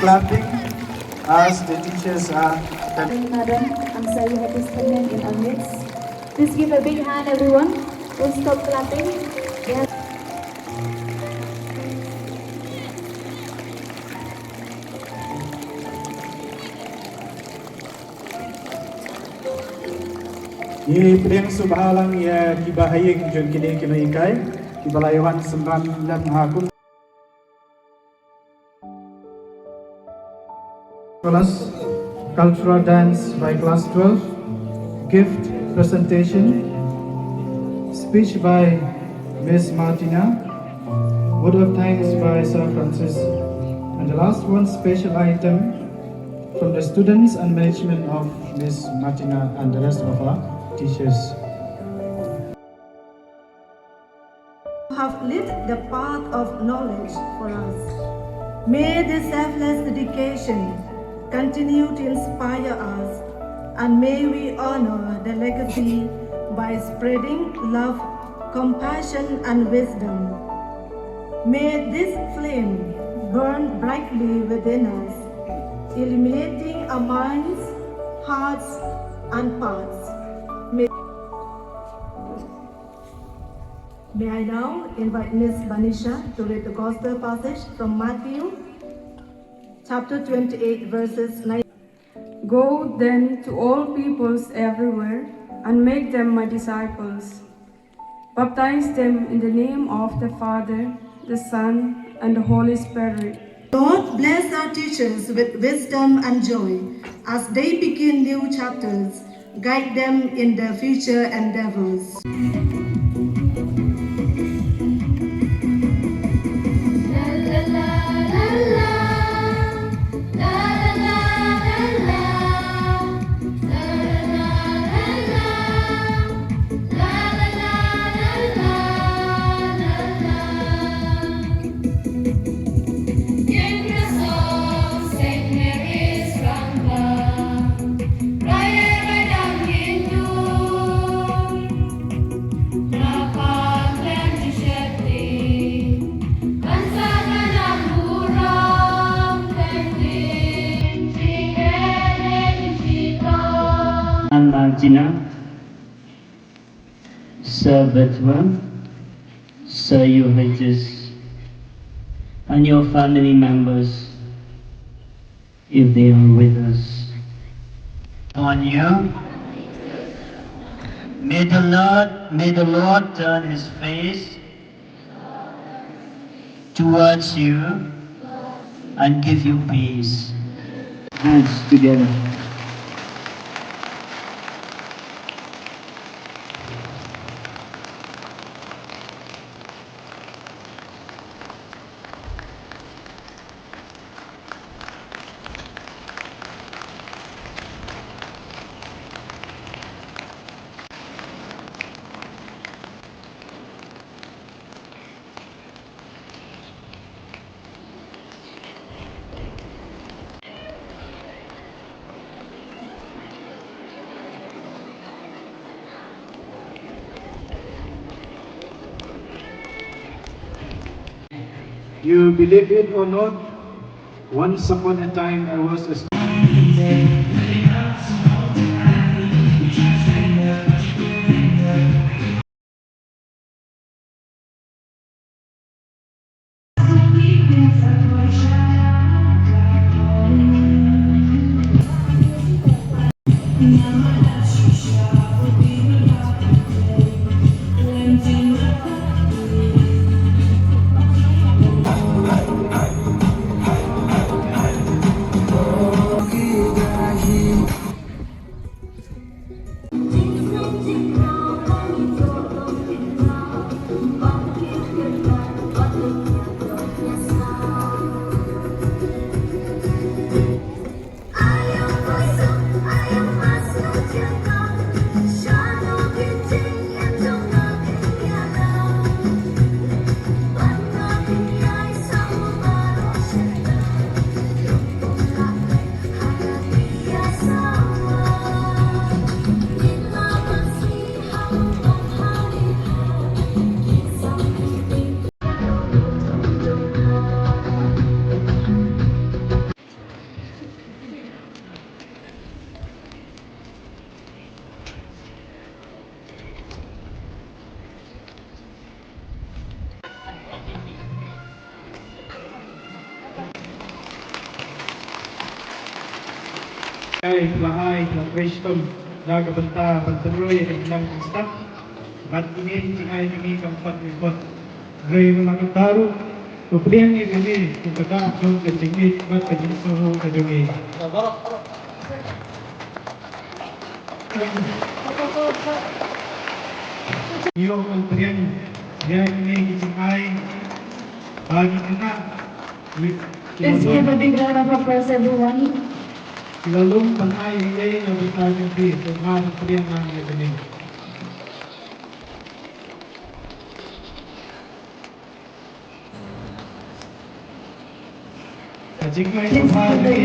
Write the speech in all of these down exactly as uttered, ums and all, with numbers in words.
Clapping as the teachers are coming. Madam, I'm sorry you have to stand in our midst. Please give a big hand, everyone. Don't stop clapping. Yes. Ngi pdiang sngewbha lang ïa kiba ha ïing jong kine ki nonghikai kiba la ïa wan synran lem ha kum. Class, cultural dance by class twelve, gift presentation, speech by Miss Martina, word of thanks by Sir Francis, and the last one, special item from the students and management of Miss Martina and the rest of our teachers. Have lit the path of knowledge for us. May this selfless dedication continue to inspire us, and may we honor the legacy by spreading love, compassion, and wisdom. May this flame burn brightly within us, illuminating our minds, hearts, and paths. May May I now invite Miss Banisha to read the gospel passage from Matthew chapter twenty-eight, verses nine. Go then to all peoples everywhere and make them my disciples. Baptize them in the name of the Father, the Son, and the Holy Spirit. Lord, bless our teachers with wisdom and joy as they begin new chapters. Guide them in their future endeavors. Anna Gina, Sir Bethlehem, Sir Euretus, and your family members, if they are with us. On you. May the Lord, may the Lord turn his face towards you and give you peace. Hands together. You believe it or not, once upon a time I was a Ai, la ai, la trei shitom na ka bynta ban pynroi ïa ka jingnang jingstad. Bad kine ki jingai kine kam pat ka kot. Hynrei na ka bynta ruh U Blei ïa kane kum ka dak jong ka jingïeit bad ka jingsngew ka jong ngi. Ïoh ban pdiang ïa kine ki jingai ba ngi kynnoh. Let's give a big round of applause, everyone. Ki la long ban ai ïa ngi na bynta jong phi, to nga ban pdiang lang ïa kane. Ka jingai ka pha ka dei.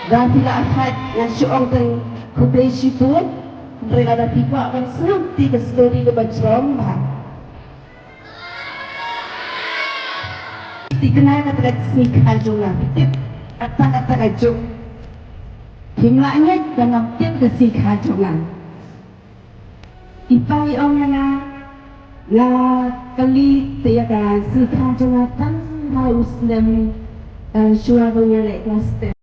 Da phi la thait, nga shu ong tang khublei shibun. Hynrei lada phi kwah ban sngap ïa ka story kaba jrong bha, thikna kata ka sngi kha jong nga, phi tip, kata kata ka jong. Phim lah ngeit ba ngam tip ka sngi kha jong nga. I pa i ong ïa nga, nga kylli te ïa ka sngi kha jong nga tang ha u snem, eh, shuwa ba nga leh klas ten.